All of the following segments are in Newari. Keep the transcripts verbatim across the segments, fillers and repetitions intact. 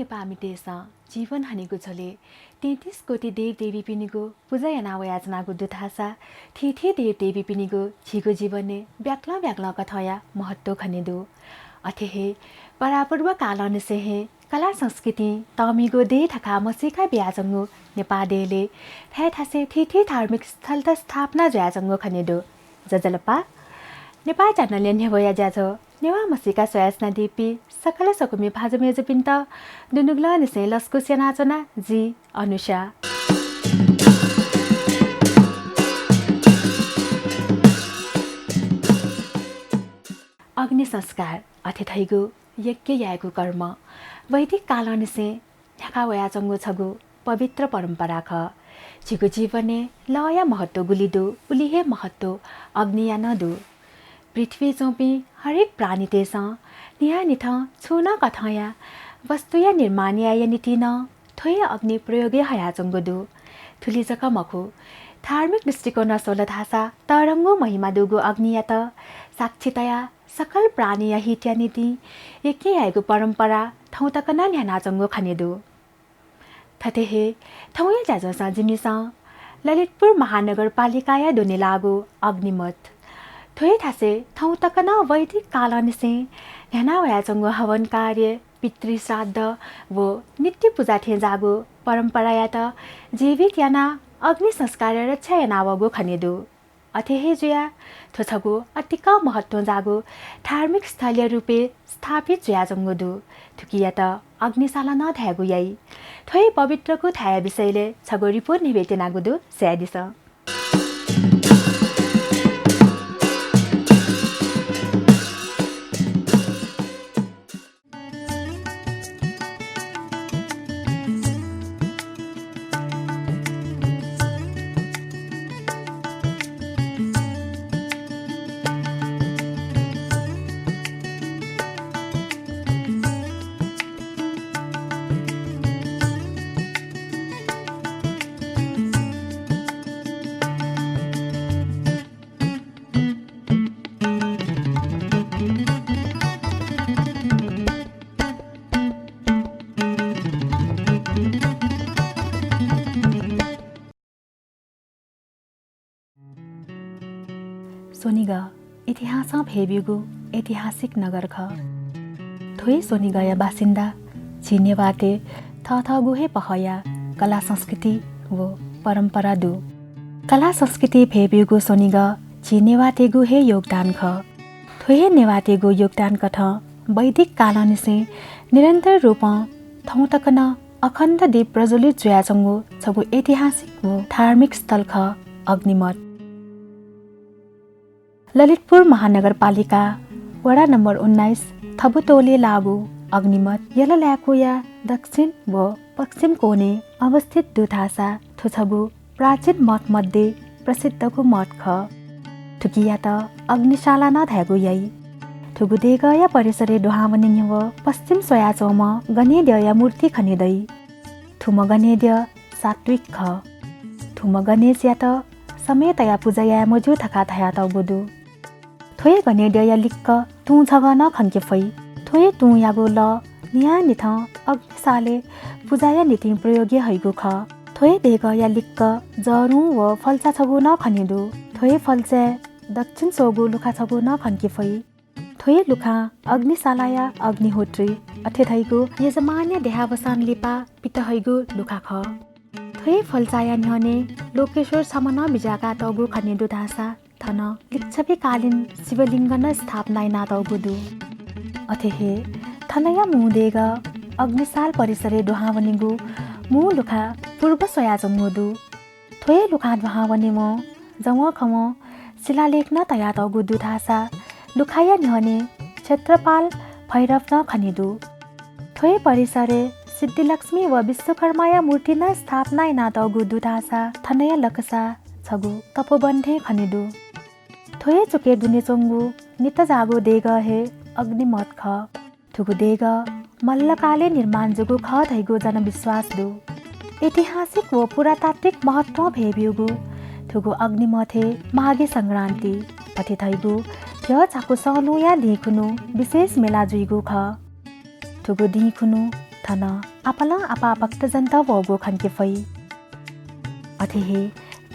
नेपाःमितय्‌सं जीवन हनेगु झ्वलय् तैंतिस कोटि देवदेवीपिनिगु पुजा याना वयाच्वनागु दु धाःसा थीथी देवदेवीपिनिगु झीगु जीवनय् ब्याक्लं ब्याक्लं कथंया महत्व खने दु। अथे हे परापूर्व कालंनिसें हे कला संस्कृतिं तःमिगु देय् धकाः मसीका बियाच्वंगु नेपाः देय्‌लय् थाय् थासय् थीथी धार्मिक स्थलत स्थापना जुयाच्वंगु खने दु। ज्वजलपा। नेपाः च्यानलया न्ह्यब्वया ज्याझ्वः नेवाः मसीका स्वयाच्वनादीपिं सकल स्वकुमि भाजु मय्‌जुपिन्त दुनुगलंनिसें लसकुस यानाच्वना, जि अनुषा। अग्नि संस्कार अथे धइगु यज्ञ यायेगु कर्म वैदिक कालंनिसें न्ह्याका वयाच्वंगु छगू पवित्र परम्परा खः। झीगु जीवनय् लःया महत्व गुलि दु, उलि हे महत्व अग्निया नं दु। पृथ्वीइ च्वंपिं हरेक प्राणीतय्‌सं न्हियान्हिथं छुं नं कथंया वस्तुया निर्माण यायेया निंतिं नं थ्व हे अग्नि प्रयोगय् हयाच्वंगु दु। थुलि जक मखु, धार्मिक दृष्टिकोणं स्वल धाःसा तःधंगु महिमा दुगु अग्नियात साक्षी तयाः सकल प्राणीया हितया निंतिं यज्ञ यायेगु परम्परा थौं तक नं न्ह्यानाच्वंगु खने दु। थथे हे थौंया ज्याझ्वलय् जिमिसं ललितपुर महानगरपालिकाया दुने लाःगु अग्निमठ, थ्व हे थासय् थौं तक नं वैदिक कालंनिसें न्ह्याना वयाच्वंगु हवन कार्य, पितृश्राद्ध व नित्य पुजा थें जाःगु परम्परायात जीवित यानाः अग्नि संस्कारया रक्षा याना वःगु खने दु। अथे हे जुयाः थ्व छगू अतिकं महत्वं जाःगु धार्मिक स्थलया रूपय् स्थापित जुयाच्वंगु दु। थुकियात अग्निशाला नं धायेगु याइ। थ्व हे पवित्रगु थाय्‌या विषयलय् छगू रिपोर्ट न्ह्यब्वये त्यनागु दु, स्वयादिसँ। स्वनिगः इतिहासं भय्‌ब्यूगु ऐतिहासिक नगर खः। थ्व हे स्वनिगःया बासिन्दा झी नेवाःतय् थःथःगु हे पहःया कला संस्कृति व परम्परा दु। कला संस्कृति भय्‌ब्यूगु स्वनिगः झी नेवाःतय्‌गु हे योगदान खः। थ्व हे नेवाःतय्‌गु योगदानकथं वैदिक कालंनिसें निरन्तर रूपं थौं तक नं अखण्ड दीप प्रज्वलित जुयाच्वंगु छगू ऐतिहासिक व धार्मिक स्थल खः अग्निमठ। ललितपुर महानगरपालिका वडा नम्बर उन्नाइस थबुतोलय् लाःगु अग्निमठ यल लाय्‌कुया दक्षिण व पश्चिम कोणय् अवस्थित दु धाःसा थ्व छगू प्राचीन मठ मध्ये प्रसिद्धगु मठ खः। थुकियात अग्निशाला नं धायेगु याइ। थुगु देगःया परिसरय् दुहां वने न्ह्यः पश्चिम स्वयाच्वंम्ह गनेद्यःया मूर्ति खने दइ। थुम्ह गनेद्यः सात्विक खः। थुम्ह गणेशयात समय तयाः पुजा याये मज्यू धकाः धयातःगु दु। थ्व हे गनेद्यःया लिक्क तुं छगः नं खंके फइ। थ्व हे तुंयागु लः न्हियान्हिथं अग्निशालाय् पुजाया निंतिं प्रयोगय् हइगु खः। थ्व हे देगःया लिक्क जःरुं व फल्चा छगू नं खने दु। थ्व हे फल्चाय् दक्षिण स्वःगु लुखा छगू नं खंके फइ। थ्व हे लुखां अग्निशालाया अग्निहोत्री अथे धइगु यजमानया देहावसान लिपा पित हइगु लुखा खः। थ्व हे फल्चाया न्ह्यःने लोकेश्वर छम्ह नं बिज्याकातःगु खने दु धाःसा थन लिच्छविकालीन शिवलिङ्ग नं स्थापना यानातःगु दु। अथे हे थनया मू देगः अग्निशाला परिसरय् दुहां वनेगु मू लुखा पूर्व स्वयाच्वंगु दु। थ्व हे लुखां दुहां वनेवं जवंखवं शिलालेख नं तयातःगु दु धाःसा लुखाया न्ह्यःने क्षेत्रपाल भैरव नं खने दु। थ्व हे परिसरय् सिद्धिलक्ष्मी व विश्वकर्माया मूर्ति नं स्थापना यानातःगु दु धाःसा थनया लकसा छगू तपोवन थें खने दु। थ्व हे चुकय् दुने च्वंगु नितजाःगु देगः हे अग्निमठ खः। थुगु देगः मल्लकालय् निर्माण जूगु खः धइगु जनविश्वास दु। ऐतिहासिक व पुरातात्विक महत्वं भय्ब्यूगु थुगु अग्निमठय् माघे संक्रान्ति अथे धइगु ध्यःझाकु संलुंया दिं खुन्हु विशेष मेला जुइगु खः। थुगु दिं खुन्हु थन आपालं आपाः भक्तजनत वःगु खंके फइ। अथे हे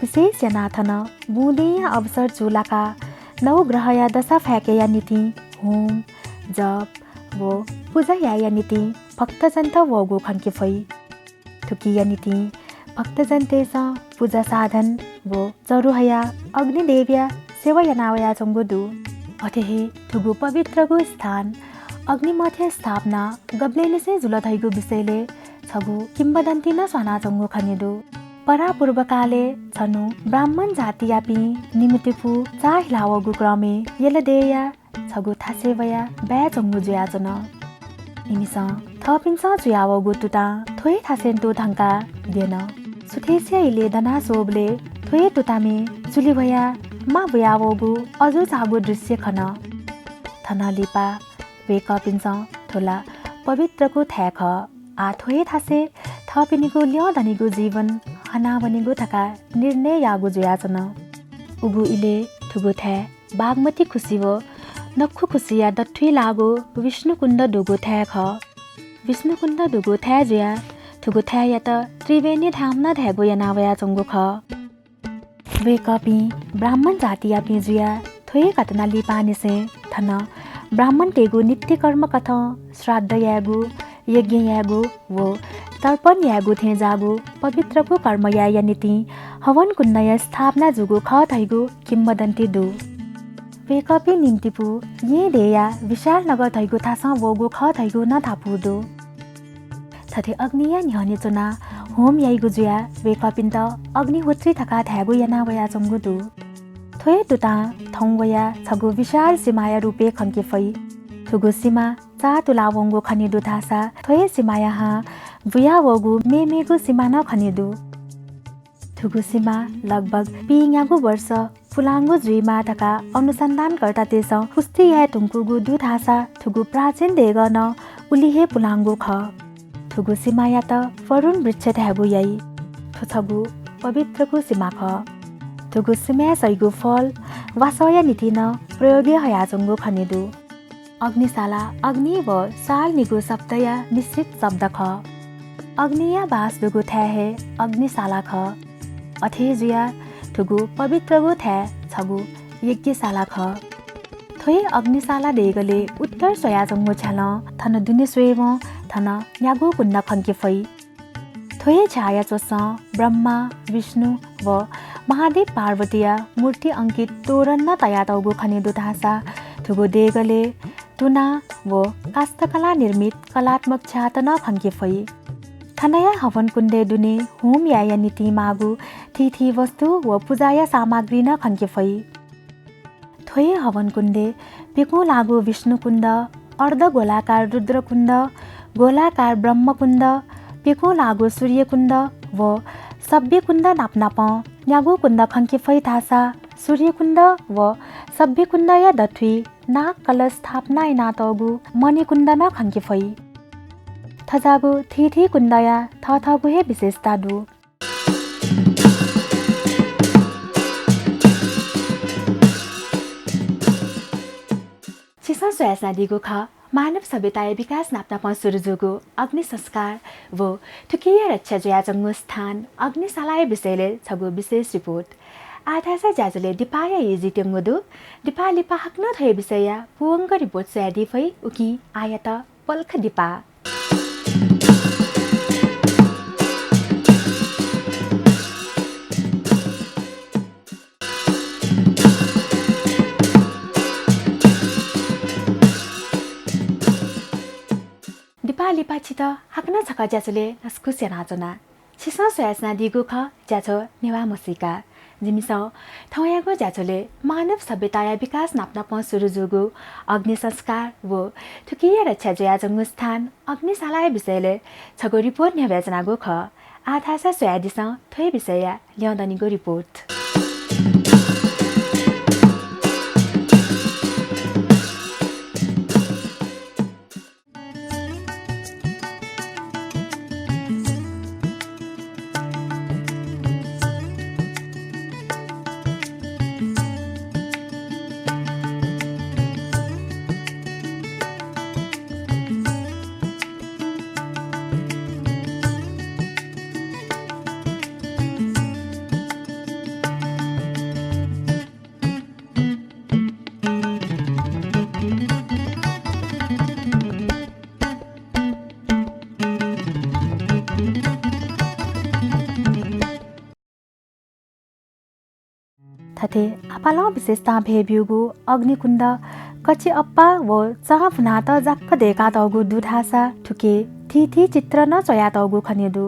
विशेष यानाः थन बुँदेया अवसर चूलाकाः नवग्रहया दशा फाय्‌केया निंतिं होम, जप व पुजा यायेया निंतिं भक्तजनत वःगु खंके फइ। थुकिया निंतिं भक्तजनतय्‌सं पुजा साधन व चरु हयाः अग्निदेवया सेवा याना वयाच्वंगु दु। अथे हे थुगु पवित्रगु स्थान अग्निमठया स्थापना गबलेंनिसें जुल धइगु विषयलय् छगू किंवदन्ती नं स्वानाच्वंगु खने दु। परापूर्वकालय् छन्हु ब्राह्मण जातियापिं निम्हतिपु चाःहिलावःगु क्रमय् यलदेया छगू थासय् वयाः बाय् च्वंगु जुयाच्वन। इमिसं थःपिन्सं चुयावःगु तुतां थ्व हे थासय् तुं धंकाः द्यन। सुथय्‌सिया इलय् दना स्वःबलय् थ्व हे तुतामय् चुलि ह्वयाः मां बुयावःगु अजू चाःगु दृश्य खन। थन लिपा वय्‌कःपिन्सं थ्व ला पवित्रगु थाय् खः, आः थ्व हे थासय् थःपिनिगु ल्यं दनिगु जीवन हनावनेगु धकाः निर्णय याःगु जुयाच्वन। उगु इलय् थुगु थाय् बागमती खुसि व नखु खुसिया दथुइ लाःगु विष्णुकुण्ड दुगु थाय् खः। विष्णुकुण्ड दुगु थाय् जुयाः थुगु थाय्‌यात त्रिवेणी धाम नं धायेगु याना वयाच्वंगु खः। वय्‌कःपिं ब्राह्मण जातियापिं जुयाः थ्व हे घटना लिपांनिसें थन ब्राह्मणतय्‌गु नित्यकर्म कथं श्राद्ध यायेगु, यज्ञ यायेगु व तर्पण यायेगु थें जाःगु पवित्रगु कर्म यायेया निंतिं हवनकुण्डया स्थापना जूगु खः धइगु किंवदन्ती दु। वय्‌कःपिं निम्हतिपु येँ देय्‌या विशालनगर धइगु थासं वःगु खः धइगु नं धापू दु। थथे अग्निया न्ह्यःने च्वनाः होम याइगु जुयाः वय्‌कःपिन्त अग्निहोत्री धकाः धायेगु याना वयाच्वंगु दु। थ्व हे तुतां थौं वयाः छगू विशाल सिमाया रूपय् खंके फइ। थुगु सिमा चाःतुलावंगु खने दु धाःसा थ्व हे सिमाया हां बुयावःगु मेमेगु सिमा नं खने दु। थुगु सिमा लगभग पीन्यागू वर्ष पुलांगु जुइमाः धकाः अनुसन्धानकर्तातय्‌सं पुष्टि याये धुंकूगु दु धाःसा थुगु प्राचीन देगः नं उलि हे पुलांगु खः। थुगु सिमायात वरुण वृक्ष धायेगु याइ। थ्व छगू पवित्रगु सिमा खः। थुगु सिमाय् सइगु फल वासःया निंतिं नं प्रयोगय् हयाच्वंगु खने दु। अग्निशाला, अग्नि व शाल निगू शब्दया मिश्रित शब्द खः। अग्निया बास दुगु थाय् हे अग्निशाला खः। अथे जुयाः थुगु पवित्रगु थाय् छगू यज्ञशाला खः। थ्व हे अग्निशाला देगलय् उत्तर स्वयाच्वंगु झ्यालं थन दुने स्वयेवं थन न्यागू कुण्ड खंके फइ। थ्व हे झ्याःया च्वसं ब्रह्मा, विष्णु व महादेव पार्वतीया मूर्ति अंकित तोरण नं तयातःगु खने दु धाःसा थुगु देगलय् तुना व काष्ठकला निर्मित कलात्मक झ्याःत नं खंके फइ। थनया हवनकुण्डय् दुने होम यायेया निंतिं माःगु थीथी वस्तु व पुजाया सामग्री नं खंके फइ। थ्व हे हवनकुण्डय् प्यकुं लाःगु विष्णुकुण्ड, अर्धगोलाकार रुद्रकुण्ड, गोलाकार ब्रह्मकुण्ड, प्यकुं लाःगु सूर्यकुण्ड व सभ्यकुण्ड नापनापं न्यागू कुण्ड खंके फइ धाःसा सूर्यकुण्ड व सभ्यकुण्डया दथुइ नाग कलश स्थापना यानातःगु मणिकुण्ड नं खंके फइ। थज्याःगु थीथी कुण्डया थःथःगु हे विशेषता दु। छिसं स्वयाच्वनादीगु खः, मानव सभ्यताया विकास नापनापं सुरु जूगु अग्नि संस्कार व थुकिया रक्षा जुयाच्वंगु स्थान अग्निशालाया विषयलय् छगू विशेष रिपोर्ट। आः धाःसा ज्याझ्वलय् दिपाया ई जुइत्यंगु दु। दिपा लिपा हाकनं थ्व हे विषयया पूवंगु रिपोर्ट स्वयादी फइ, उकिं आःयात पलख दिपा। दिपा लिपा छितः हाकनं छकः ज्याझ्वलय् लसकुस यानाच्वना। छिसं स्वयाच्वनादीगु खः ज्याझ्वः नेवाः म्हसीका। जिमिसं थौंयागु ज्याझ्वलय् मानव सभ्यताया विकास नापनापं सुरु जूगु अग्नि संस्कार व थुकिया रक्षा जुयाच्वंगु स्थान अग्निशालाया विषयलय् छगू रिपोर्ट न्ह्यब्वयाच्वनागु खः। आः धाःसा स्वयादिसँ थ्व हे विषयया ल्यं दनिगु रिपोर्ट। थथे आपालं विशेषतां भयब्यूगु अग्निकुण्ड कचिअप्पा व चां भुनात जाक्क दय्कातःगु दु धाःसा थुके थीथी चित्र नं च्वयातःगु खने दु।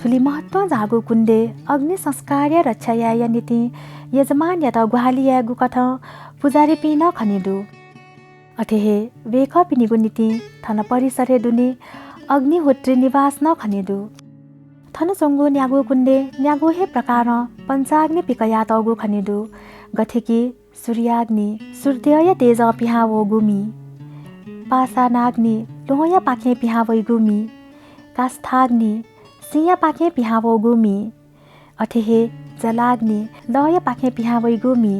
थुलि महत्वं जाःगु कुण्डय् अग्नि संस्कारया रक्षा यायेया निंतिं यजमानयात ग्वाहालि यायेगु कथं पुजारीपिं नं खने दु। अथे हे वय्कःपिनिगु निंतिं थन परिसरय् दुने अग्निहोत्री निवास नं खने दु। थन च्वंगु न्यागू कुण्डय् न्यागू हे प्रकारं पञ्चाग्नि पिकयातःगु खने दु। गथे कि सूर्याग्नि, सूर्यद्यःया तेजं पिहां वःगु मि, पाषाणाग्नि, ल्वहंयापाखें पिहां वइगु मि, काष्ठाग्नि, सिंयापाखें पिहां वःगु मि, अथे हे जलाग्नि, लःयापाखें पिहां वइगु मि,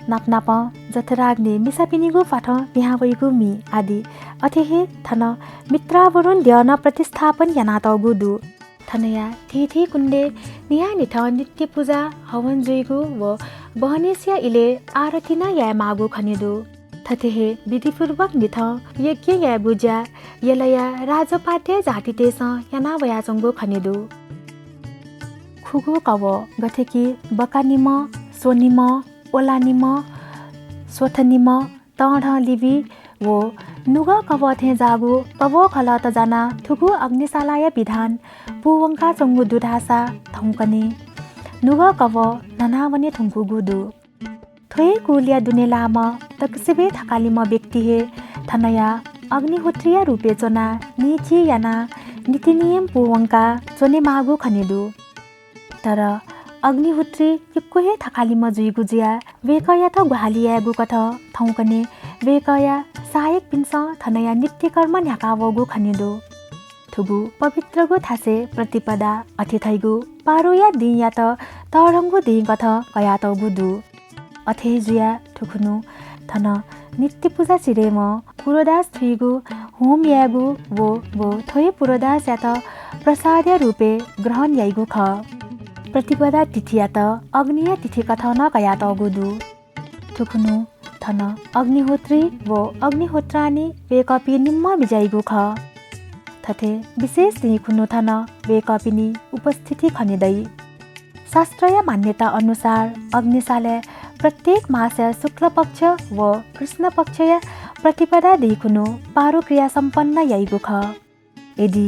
नापनापं जठराग्नि, मिसापिनिगु प्वाथं पिहां वइगु मि आदि। अथे हे थन मित्रावरुण द्यः नं प्रतिस्थापन यानातःगु दु। थनया थीथी कुण्डय् न्हियान्हिथं नित्य पुजा, हवन जुइगु व बहनिसिया इलय् आरती नं यायेमाःगु खने दु। थथे हे विधिपूर्वक न्हिथं यज्ञ यायेगु ज्या यलया राजोपाध्याय जातितय्सं याना वयाच्वंगु खने दु। खुगू कवः, गथे कि बकानिम्ह, स्वनिम्ह, ओलानिम्ह, स्वथनिम्ह, तःधं लिबि व नुगः कवः थें जाःगु कवः खलःत जानाः थुगु अग्निशालाया विधान पूवंकाच्वंगु दु धाःसा थौंकन्हय् नुगः कवः न्हनावने धुंकूगु दु। थ्व हे कुलया दुने लाःम्ह दक्वसिबें थकालिम्ह व्यक्ति हे थनया अग्निहोत्रीया रूपय् च्वनाः नीति यानाः नीतिनियम पूवंकाः च्वनेमाःगु खने दु। तर अग्निहोत्री यक्व हे थकालिम्ह जुइगु जुयाः वय्कःयात ग्वाहालि यायेगु कथं थौंकन्हय् वय्कःया सहायकपिन्सं थनया नित्यकर्म न्ह्याकावःगु खने दु। थुगु पवित्रगु थासय् प्रतिपदा अथे धइगु पारुया दिंयात तःधंगु दिं कथं कयातःगु दु। अथे जुयाः थुखुन्हु थन नित्य पुजा चिरेवं पुरोडास थुइगु होम यायेगु व, व थ्व हे पुरोडासयात प्रसादया रूपय् ग्रहण याइगु खः। प्रतिपदा तिथियात अग्निया तिथि कथं नं कयातःगु दु। थुखुन्हु थन अग्निहोत्री व अग्निहोत्राणी वय्कःपिं निम्हं बिज्याइगु खः। थथे विशेष दिं खुन्हु थन वय्कःपिनि उपस्थिति खने दइ। शास्त्रया मान्यता अनुसार अग्निशालाय् प्रत्येक मासया शुक्ल पक्ष व कृष्ण पक्षया प्रतिपदा दिं खुन्हु पारु क्रिया सम्पन्न याइगु खः। यदि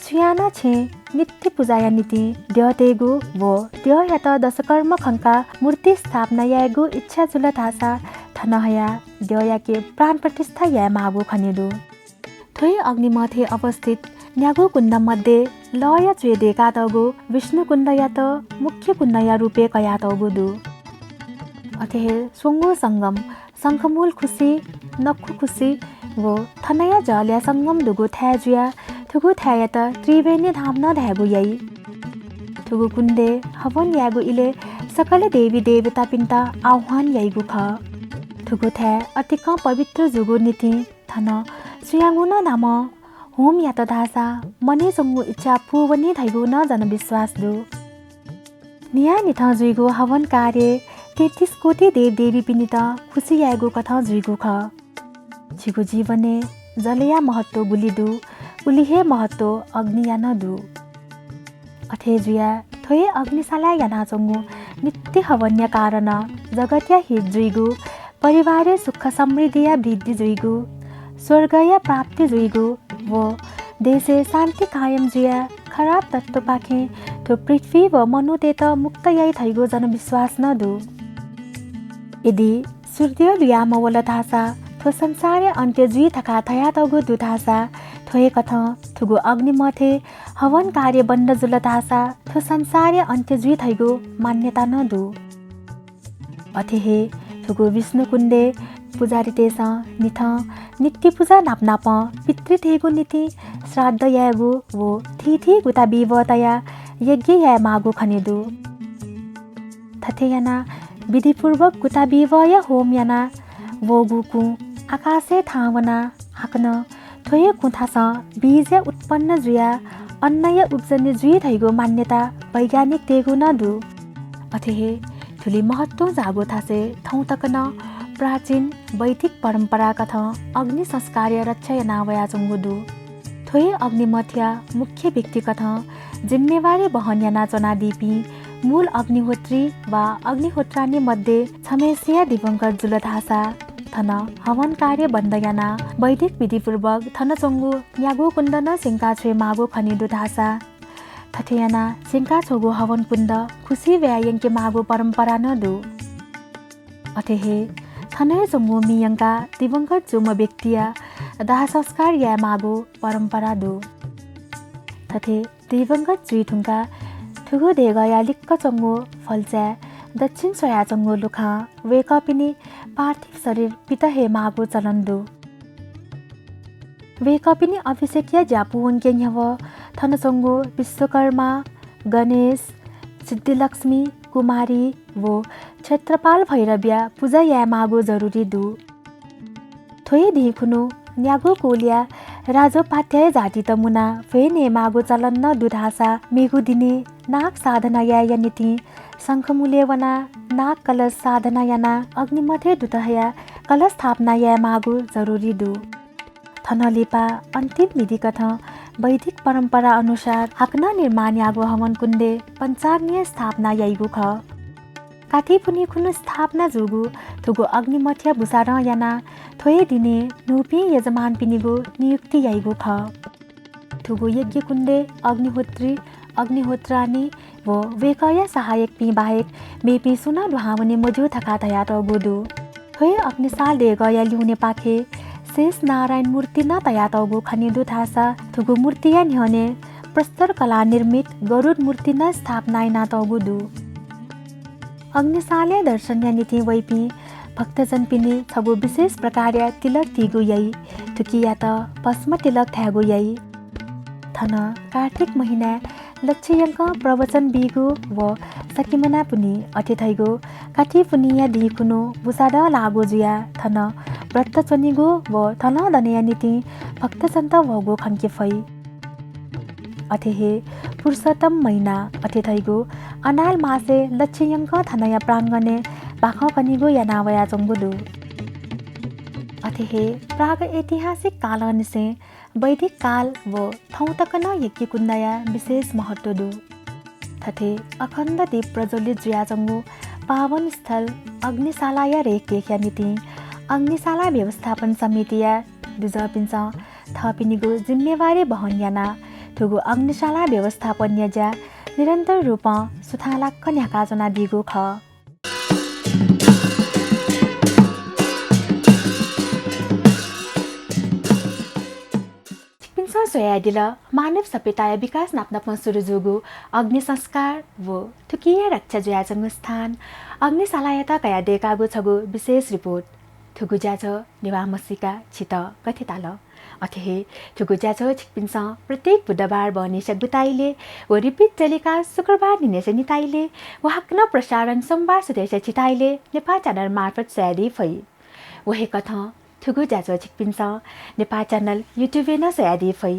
सुयां नं छेँय् नित्य पुजाया निंतिं द्यः तयेगु व द्यःयात दशकर्म खंकाः मूर्ति स्थापना यायेगु इच्छा जुल धाःसा थन हयाः द्यःयाके प्राण प्रतिष्ठा यायेमाःगु खने दु। थ्व हे अग्निमठय् अवस्थित न्यागू कुण्ड मध्ये लःया च्वय् दय्कातःगु विष्णुकुण्डयात मुख्य कुण्डया रूपय् कयातःगु दु। अथे हे स्वंगू संगम, शंखमूल खुसि, नखु खुसि व थनया जलया संगम दुगु थाय् जुयाः थुगु थाय्‌यात त्रिवेणी धाम नं धायेगु याइ। थुगु कुण्डय् हवन यायेगु इलय् सकल देवी देवतापिन्त आह्वान याइगु खः। थुगु थाय् अतिकं पवित्र जूगु निंतिं थन सुयागुं नं नामं होम यात धाःसा मनय् च्वंगु इच्छा पूवनी धइगु नं जनविश्वास दु। न्हियान्हिथं जुइगु हवन कार्यय् तेत्तिस कोटि देवदेवीपिनित खुसि यायेगु कथं जुइगु खः। झीगु जीवनय् जलया महत्व गुलि दु, उलि हे महत्व अग्निया नं दु। अथे जुयाः थ्व हे अग्निशालाय् यानाच्वंगु नित्य हवनया कारणं जगतया हित जुइगु, परिवारय् सुख समृद्धिया वृद्धि जुइगु, स्वर्गया प्राप्ति जुइगु व देशय् शान्ति कायम जुयाः खराब तत्वपाखें थ्व पृथ्वी व मनूतय्‌त मुक्त याइ धइगु जनविश्वास नं दु। यदि सूर्य लुयामवल धाःसा थ्व संसारया अन्त्य जुइ धकाः धयातःगु दु धाःसा थ्व हे कथं थुगु अग्निमठय् हवन कार्य बन्द जुल धाःसा थ्व संसारया अन्त्य जुइ धइगु मान्यता नं दु। अथे हे थुगु विष्णुकुण्डय् पुजारीतय्‌सं निथं नित्य पुजा नापनापं पितृतय्‌गु निंतिं श्राद्ध यायेगु व थीथी गुताबिवः तयाः यज्ञ यायेमाःगु खने दु। थथे यानाः विधिपूर्वक गुताबिवःया होम यानाः वःगु कुँ आकाशय् थाहां वनाः हाकनं थ्व हे कुँ थासं बीजया उत्पन्न जुयाः अन्नया उब्जनी जुइ धइगु मान्यता वैज्ञानिकतय्‌गु नं दु। अथे हे थुलि महत्वं जाःगु थासय् थौं तक नं प्राचीन वैदिक परम्पराकथं अग्नि संस्कारया रक्षा याना वयाच्वंगु दु। थ्व हे अग्निमठया मुख्य व्यक्तिकथं जिम्मेवारी वहन यानाच्वनादीपिं मूल अग्निहोत्री वा अग्निहोत्राणी मध्ये छम्हय्‌सिया दिवंगत जुल धाःसा थन हवन कार्य बन्द यानाः वैदिक विधिपूर्वक थन च्वंगु न्यागू कुण्ड नं स्यंका छ्वये माःगु खने दु धाःसा थथे यानाः स्यंका छ्वःगु हवन कुण्ड खुसि वयाः यंके माःगु परम्परा नं दु। अथे हे थन हे च्वंगु मि यंकाः दिवंगत जूम्ह व्यक्तिया दाह संस्कार याये माःगु परम्परा दु। थथे दिवंगत जुइ धुंकाः थुगु देगःया लिक्क च्वंगु फल्चाय् दक्षिण स्वयाच्वंगु लुखां वय्‌कःपिनि पार्थिव शरीर पित हये माःगु चलन दु। वय्‌कःपिनि अभिषेकया ज्या पूवंके न्ह्यः थन च्वंगु विश्वकर्मा, गणेश, सिद्धिलक्ष्मी, कुमारी व क्षेत्रपाल भैरवया पुजा याये माःगु जरुरी दु। थ्व हे दिं खुन्हु न्यागू कुलया राजोपाध्याय जातित मुनाः भ्वय् नये माःगु चलन नं दु धाःसा मेगु दिने नाग साधना यायेया निंतिं शंखमूलय् वनाः नाग कलश साधना यानाः अग्निमठय् दुत हयाः कलश स्थापना याये माःगु जरुरी दु। थन लिपा अन्तिम विधिकथं वैदिक परम्परा अनुसार हाकनं निर्माण याःगु हवन कुण्डय् पञ्चाग्निया स्थापना याइगु खः। कात्तिपुनि खुन्हु स्थापना जूगु थुगु अग्निमठया बुसादँ यानाः थ्व हे दिने न्हूपिं यजमानपिनिगु नियुक्ति याइगु खः। थुगु यज्ञकुण्डय् अग्निहोत्री, अग्निहोत्राणी व वय्‌कःया सहायकपिं बाहेक मेपिं सुं नं दुहां वने मज्यू धकाः धयातःगु दु। थ्व हे अग्निशाला देगःया ल्यूनेपाखे शेष नारायण मूर्ति नं तयातःगु खने दु धाःसा थुगु मूर्तिया न्ह्यःने प्रस्तर कलां निर्मित गरुड मूर्ति नं स्थापना यानातःगु दु। अग्निशालाया दर्शनया निंतिं वइपिं भक्तजनपिनि छगू विशेष प्रकारया तिलक तीगु याइ। थुकियात भस्म तिलक धायेगु याइ। थन कार्तिक महिनाय् लच्छियंकं प्रवचन बीगु व सकिमनापुनि अथे धइगु कात्तिपुनिया दिं खुन्हु बुसादँ लाःगु जुयाः थन व्रत च्वनेगु व थलंदनेया निंतिं भक्तजनत वःगु खंके फइ। अथे हे पुरुषोत्तम महिना अथे धइगु अनाल मासय् लच्छियंकं थनया प्राङ्गणय् बाखं कनेगु याना वयाच्वंगु दु। अथे हे प्राग ऐतिहासिक कालंनिसें वैदिक काल व थौं तक नं यज्ञकुण्डया विशेष महत्व दु। थथे अखण्ड दीप प्रज्वलित जुयाच्वंगु पावन स्थल अग्निशालाया रेखदेखया निंतिं अग्निशाला व्यवस्थापन समितिया दुजःपिन्सं थःपिनिगु जिम्मेवारी वहन यानाः थुगु अग्निशाला व्यवस्थापनया ज्या निरन्तर रूपं सुथांलाक्क न्ह्याकाच्वनादीगु खः। छिकपिन्सं स्वयादिल, मानव सभ्यताया विकास नापनापं सुरु जूगु अग्नि संस्कार व थुकिया रक्षा जुयाच्वंगु स्थान अग्निशालायात कयादय्कागु छगू विशेष रिपोर्ट। थुगु ज्याझ्वः नेवाः म्हसीका छित गथे ताल? अथे हे थुगु ज्याझ्वः छिकपिन्सं प्रत्येक बुधबार बहनीस्या गुताइले व repeat telecast शुक्रबार न्हिनय्स्या निताइले व हाकनं प्रसारण सोमबार सुथय्स्या छिताइले नेपाः च्यानल मार्फत स्वयादी फइ। व हे कथं थुगु ज्याझ्वः छिकपिन्सं नेपाः च्यानल YouTube-य् नं स्वयादी फइ।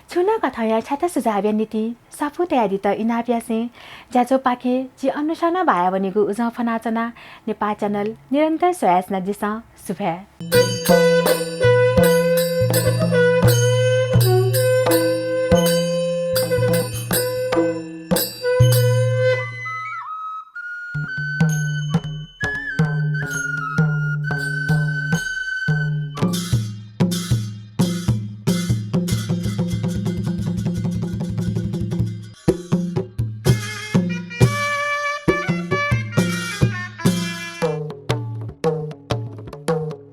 छुं नं कथंया छ्याता सुझावया निंतिं स्वापू तयादीत इनाप यासें ज्याझ्वःपाखें जि अनुषां नं बायावनेगु उजं फ्वनाच्वना। नेपाः च्यानल निरन्तर स्वयाच्वनादिसँ। सुभाय्।